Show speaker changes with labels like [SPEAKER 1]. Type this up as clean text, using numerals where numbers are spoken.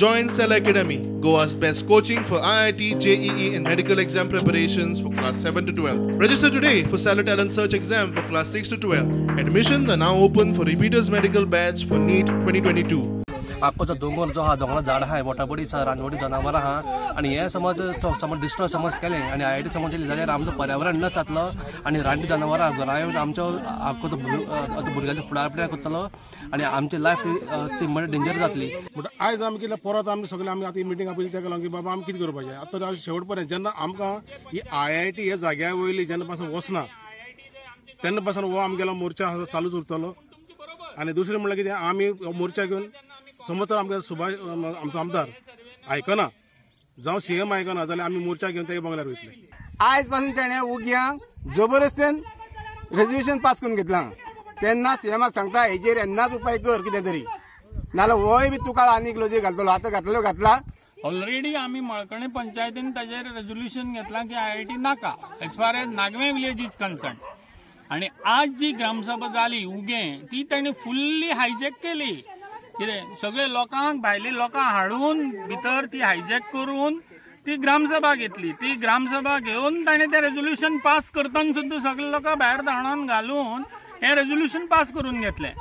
[SPEAKER 1] Join Cell Academy, Goa's best coaching for IIT, JEE and medical exam preparations for class 7 to 12. Register today for Cellar Talent Search exam for class 6 to 12. Admissions are now open for repeaters medical batch for NEET 2022.
[SPEAKER 2] आक्कोचो दोंगर जो आहा, दोंगरा झाड आहा, वोटाबडी आसा, रानवटी जनावरां आहा आनी हे समज समज डिस्ट्रॉय समज केलें आनी आयआयटी समज केली जाल्यार आमचो पर्यावरण नश्ट जातलो आनी रानटी जनावरां घरा येवन आमचो आख्खो भुरग्यांचो फुडार पिड्यार करतलो आनी आमची लायफ ती म्हणजे डेंजर जातली.
[SPEAKER 3] म्हणटा आयज आमी कितें परत आमी सगळे आमी आतां मिटींग आपयली तेका लागून की बाबा आमी कितें करपाचें आतां शेवट पर्यंत जेन्ना आमकां ही आयआयटी ह्या जाग्या वयली जेन्ना पासून वचना तेन्ना पासून हो आमगेलो मोर्चा चालूच उरतलो. आनी दुसरें म्हणल्यार कितें आमी मोर्चा घेवन समज तर आमकां सुभाष आमचो आमदार आयकना जावं सीएम आयकना जाल्यार आमी मोर्चा घेवन तेगे बंगल्यार वयतले.
[SPEAKER 4] आयज पासून तेणें उग्यांक जबरदस्तीन रेजोल्युशन पास करून घेतलां. तेन्ना सीएमाक सांगता हेजेर येन्नाच उपाय कर कितें तरी, नाजाल्यार होय बी तुका आनीक लजे घालतलो. आतां घातलो घातला
[SPEAKER 5] ऑलरेडी आमी मळकणे पंचायतीन ताजेर रेजोल्युशन घेतलां की आयआयटी नाका as far as Nagve village is concern. आनी आज जी ग्रामसभा जाली उगें ती तांणी फुल्ली हायजॅक केली. कितें सगळे लोकांक भायले लोकांक हाडून भितर ती हायजॅक करून ती ग्रामसभा घेतली. ती ग्रामसभा घेवन ताणें तें रेजोल्युशन पास करतना सुद्दां सगळे लोकांक भायर धांवडावन घालून हें रेजोल्युशन पास करून घेतलें.